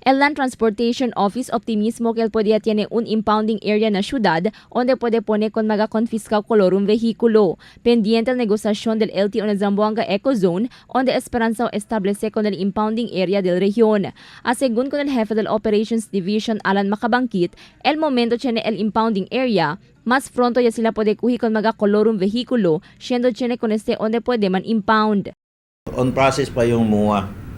El Land Transportation Office optimismo que el podía tiene un impounding area na ciudad donde puede poner con maga confiscar colorum vehículo. Pendiente la negociación del LTO en Zamboanga Ecozone, donde esperanza establece con el impounding area del región. A según con el jefe del Operations Division Alan Macabangkit, el momento tiene el impounding area, más pronto ya sila puede kuhi con maga colorum vehículo, siendo tiene con este donde puede man impound. On process pa yung MUA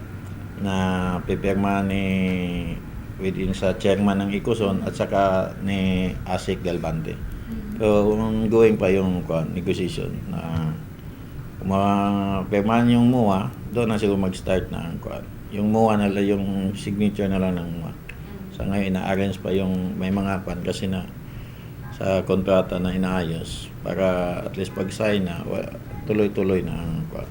na pipirma ni within sa chairman ng Ecozone at saka ni Asec Galvante. So, ongoing pa yung kuan, negotiation na kung mapirmahan yung MUA, doon na siguro mag-start na ang kuan. Yung MUA na lang, yung signature na lang ng MUA. Sa ngayon, ina-arrange pa yung may mga kuan kasi na sa kontrata na inaayos para at least pag-sign na, tuloy-tuloy na ang kuan.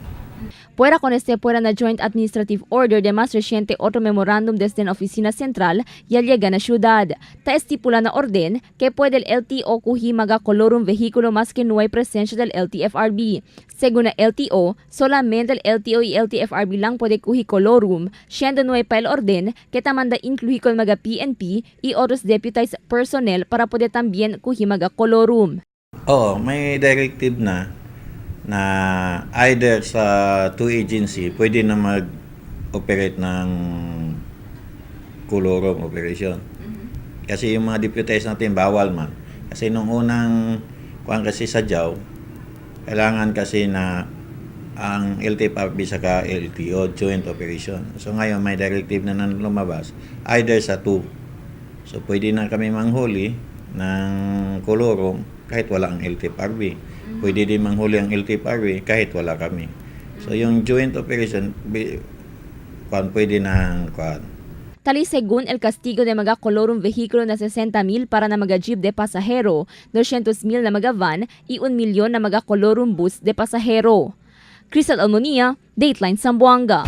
Puera con este puera na Joint Administrative Order de más reciente otro memorándum desde la Oficina Central ya llega na ciudad. Ta estipula na orden que puede el LTO kuhi maga colorum vehículo más que no hay presencia del LTFRB. Según la LTO, solamente el LTO y LTFRB lang puede kuhi colorum, siendo no hay pa el orden que tamanda incluir con maga PNP y otros deputized personnel para poder también kuhi maga colorum. Oo, may directive na na either sa two agency pwede na mag-operate ng colorum operation. Kasi yung mga deputized natin bawal man. Kasi nung unang kuan kasi sa JAO, kailangan kasi na ang LTFRB saka LTO joint operation. So ngayon may directive na nang lumabas either sa two. So pwede na kami manghuli ng colorum kahit wala ang LTFRB. Pwede din manghuli ang LTFRB kahit wala kami. So yung joint operation kuan pwede na kuan. Tali según el castigo de mga colorum vehículo na 60 mil para na mga jeep de pasahero, 200 mil na mga van y 1 milyon na mga colorum bus de pasahero. Crystal Almonia, Dateline Zamboanga.